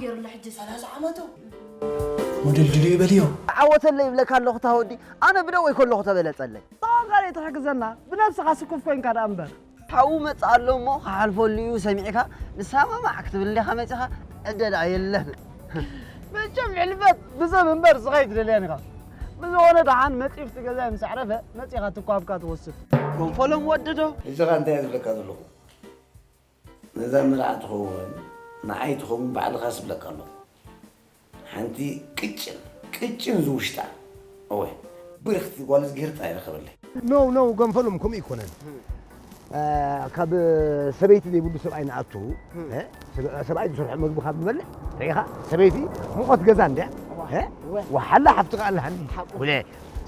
ገይሩላ ሕጂ ሰላሳ ዓመቱ። ሞዴል ድልዩ በልዮ። ዓወተለይ ይብለካ ኣለኹ፣ ታወዲ። ኣነ ብደወይ ከለኹ ተበለጸለይ። ተዋጋሪ ትሕግዘና፣ ብነብስኻ ስኩፍ ኮንካ ደኣ እምበር። ካብኡ መጽእ ኣሎ እሞ ክሓልፈሉ እዩ ሰሚዕካ፣ ንሰማማዕ ክትብል እንዲኻ መጺኻ፣ ዕደ ደኣ የለን። መቸም ሕልፈት ብሰብ እምበር ስኻ ኣይትደልያን ኢኻ። ብዝኾነ ደሓን መጺኡ እቲ ገዛይ ምስ ኣዕረፈ፣ መጺኻ ትኳብካ ትወስድ። ጎንፈሎም ወደዶ። እዚኻ እንታይ እየ ዝብለካ ዘለኹ? ነዛ መርዓ ትኸውን፣ ንዓይ ትኸውን ባዕልኻ ስብለካ ኣለኹ። ሓንቲ ቅጭን፣ ቅጭን ዝውሽጣ። እወ፣ ብርኽቲ ጓል እዝግሄር ጥራይ ረኸበለይ። ኖው፣ ኖው፣ ገንፈሎም ከምኡ ይኮነን። እ፣ ካብ ሰበይቲ ዘይብሉ ሰብኣይ ንኣቱ፣ እ፣ ሰብ-፣ ሰብኣይ ዝሰርሖ መግቢ ካብ ዝበልዕ፣ ርኢኻ፣ ሰበይቲ ሙቐት ገዛ እንድያ፣ እ፣ ወሓላ ሓፍቲ ከኣ ኣለሃኒ። ሓቁ። ውለ፣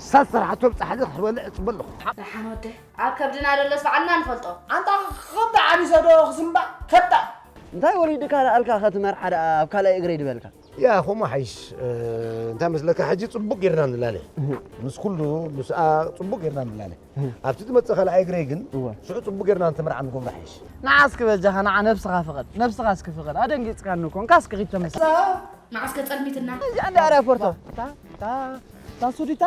እሳ ዝሰርሓቶ ብጻሕሊ ክትበልዕ እጽበ ኣለኹ። ደሓን ወደ፣ ኣብ ከብድና ደሎስ ባዕልና ንፈልጦ። ኣንታ ከብዳ ዓሚሰ ዶ ክስምባዕ? ከብዳ! እንታይ ወሪድካ ደኣልካ ከትመርዓ ደኣ ኣብ ካልኣይ እግረይ ድበልካ? ያ፣ ከምኡ ሓይሽ፣ እ፣ እንታይ መስለካ፣ ሕጂ ጽቡቕ ጌርና ንላለ። ምስ ኩሉ፣ ምስኣ ጽቡቕ ጌርና ንላለ። ኣብቲ ትመጽእ ካልኣይ እግረይ ግን፣ እወ። ሽዑ ጽቡቕ ጌርና ንተመርዓ ንገብሮ ሓይሽ። ንዓ እስኪ በጃኻ፣ ንዓ ነብስኻ ፍቐድ። ነብስኻ እስኪ ፍቐድ። ኣደንጊጽካኒ እኮ። እንካ እስኪ ኺድ ተመስ-፣ መዓስ ከጸልሚትና? እዚኣ እንዳ ኣርያ ፎርቶ። እታ፣ እታ፣ እታ ሱዲታ።